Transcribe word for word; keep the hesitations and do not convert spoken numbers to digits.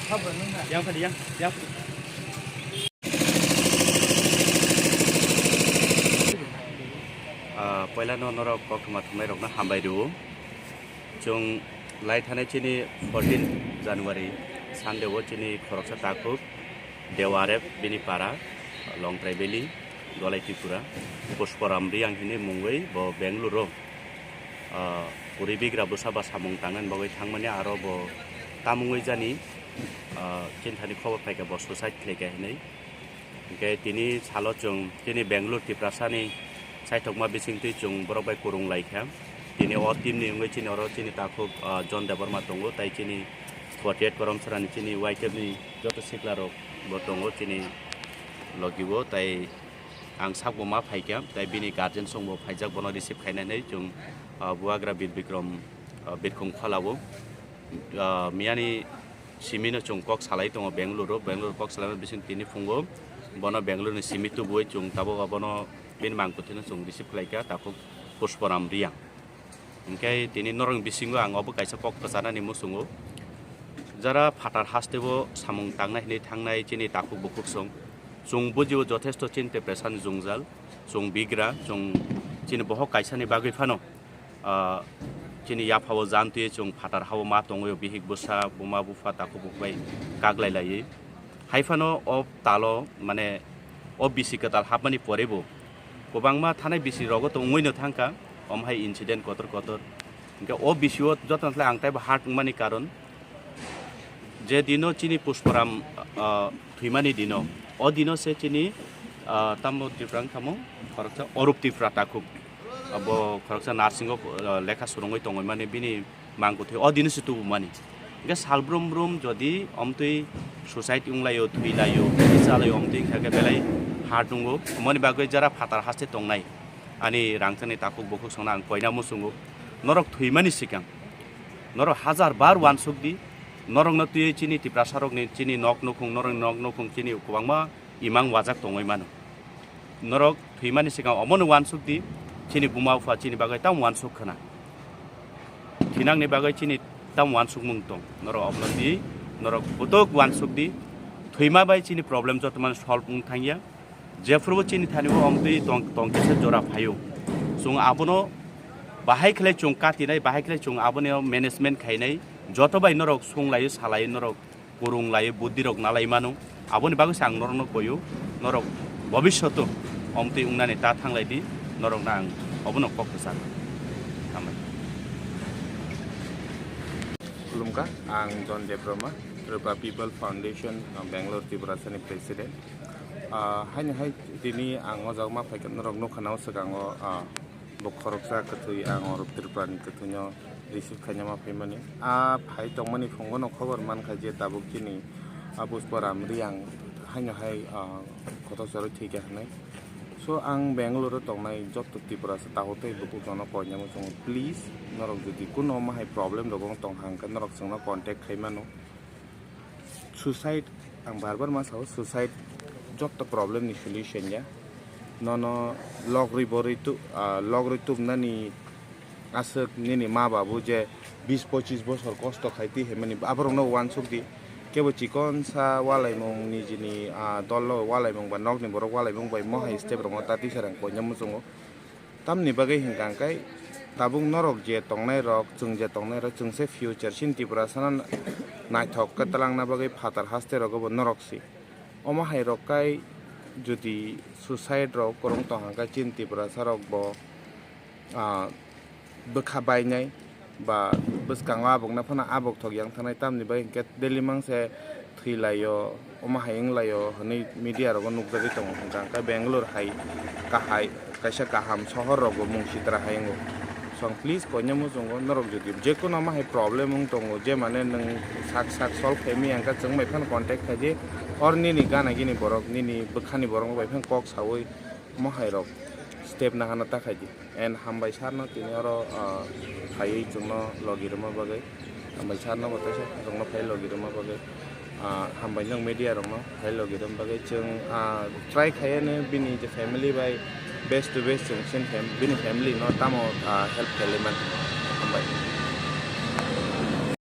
Yang tadi, yang, yang. Ah, poilano norok koktwma thumnairokno hambai rwo. Chwng lai thanai chini fourteen January Sunday o chini khoroksa takhuk Dewarep bini para Longtrai Valley, Dolai Tripura, Pushparam Riyang hinwi mungwi bo Bangalore o, ah, kwrwi bigra bwsa ba samung tangnani bagwi thangmani, aro bo tamungwi jani, ah, chini thani khobor phaikha bo suicide khlaikha hinwi. Hinkhe tini salo chwng chini Bangalore Tiprasani saithokma bisingtwi chwng borok bai kwrwng laikha. Tini o team ni wngwi chini oro chini takhuk, ah, John Debbarma tongo, tai chini forty-eight Korom Sarani chini Y K F ni joto siklarok bo tongo chini logi o, tai ang sakbo ma phaikha, tai bini guardian songbo phaijak, bono receive khainani chwng, ah, Bubagra Bir Bikram, ah, Birkhung Phalao, ah, miyani simino chwng kok salai tongo Bangalore o, Bangalore kok salaima bising tini phungo bono Bangalore ni simi tubui chwng tabuk abono bini mangkwthwino chwng receive khlaikha takhuk Pushparam Riyang. Hinkhe tini norokni bisingo ang obo kaisa kok kwcharnani muchungo. Jara phatar hasteo samung tangnai hinwi thangnai chini takhuk bukhuk song, chwng bujio jothesto chinte pesan jwngjal, chwng bigra, chwng chini bohok kaisani bagwi phano, ah, chini yaphao jantwi chwng phatar hao ma tongwi bihik bwsa, buma bupha, takhuk bukhuk bai kaglai laiwi. Hai phano o talo, mane, o bisi kwtal hapmani porebo kwbangma thanai bisi rogo tongwino thangkha, omo hai incident kotor kotor. Hinkhe o bisio jotono slai ang taibo hard wngmani karon, je dino chini Pushparam, ah, thwimani dino, o dino se chini, ah, tamo Tripura wngkha mo, khoroksa Orup Tripura takhuk. Abo khoroksa nursing o, ah, lekha swrwngwi tongwi mani bini mangkwthwi o dino se tubumani. Hinkhe sal brum brum jodi omtwi suicide wnglaio, thwilaio, chalaio, omtwi wngkha khe belai hard wngo. Omoni bagwi jara phatar haste tongnai ani rangchakni takhuk bukhuk songno ang koina muchungo. Norok thwimani swkang norok hajar bar uansuk di, norokno twiwi chini Tiprasarokni chini nok nukhung, norokni nok nukhung chini kwbangma imang wajak tongwi mano. Norok thwimani swkang omono uansuk di, chini buma bupha chini bagwi tamo uansuk khna. Thinangni bagwi chini tamo uansukmung tong. Norok obono di, norok bwtwk uansuk di. Thwima bai chini problem joto mano solve wng thangya. Jephuru chini thani o omtwi tong, tong kisa jora phaio. Chwng abono bahai khlai chwng katinai, bahai khlai chwng abono management khainai. Joto bai norok sunglaio, salaio norok. Kwrwng lai, buddhi rok nalai mano. Aboni bagwi se ang norokno koyo, norok bobishoto omtwi wngnani ta thanglai di, norokno ang obono kok kwcharo. Hambai. Khulumkha, ang John Debbarma, Tripura People Foundation, uh, Bangalore, Tiprasani President. Ah, haino hai tini ang o jaga ma phaikha, norok nukha na o swkango, ah, Bo khoroksa kwthwi ang oro Tripurani kwthwino receive khaina ma phaimani. A phai tongmani phungono khobor mankha je tabuk chini a Pushparam Riyang haino hai, ah, kotor chorwi thwikha hinwi. So ang Bangalore-o tongnai joto Tiprasa takhuk tei bukhuk jono koinai muchungo, please norok jodi kuno omo hai problem rok wng tongkha hwnkhe norok chwngno contact khai mano. Suicide, ang bar bar ma sao, suicide joto problem ni solution ya. Nono logri borwi tu, ah, logri tubnani aswk nini ma babu je bis pochis bosor kosto khai twi himani aborokno uansuk di. Kebo chikon sa walaimung nijini, ah, dol logo walaimung ba nokni borok walaimung bai mohai step rokno ta tisa rang koina muchungo. Tamni bagwi hwnkha hwnkhe tabuk norok je tongnai rok, chwng je tongnai rok, chwng se future chini Tiprasano naithok khe twlangna bagwi phatar haste rogo bo norok se. Omo hai rok kai jodi suicide rok kwrwng tong hwnkhe chini Tiprasa rok bo, ah, bwkha bainai. Ba bwskango abokno phano abok thok yang thanai, tamni bagwi hinkhe daily mangse thwi laio, omo hai wng laio hwnwi media rogo nukjagwi tongo. Hwnkha hwnkhe Bangalore hai kahai, kaisa kaham sohor rogo mung sitra hai wngo. So ang please koina muchungo norok jodi jekono omo hai problem wng tongo, je mane nwng sak sak solve khaimaya hwnkhe chwng bai phano contact khaidi, or nini gana gini borok, nini bwkhani borok bai phano kok sawi omo hai rok step nahana ta khaidi. And hambai sarno tini oro, ah, phaiwi chwngno logi rwma bagwi. Hambai sarno bo teisa chwngno phai logi rwma bagwi. Ah, hambai nwng media rokno phai logi rwma bagwi. Chwng, ah, try khaiyano bini je family bai best to best chwng chini fam-, bini family no tamo, ah, help khailai man. Hambai.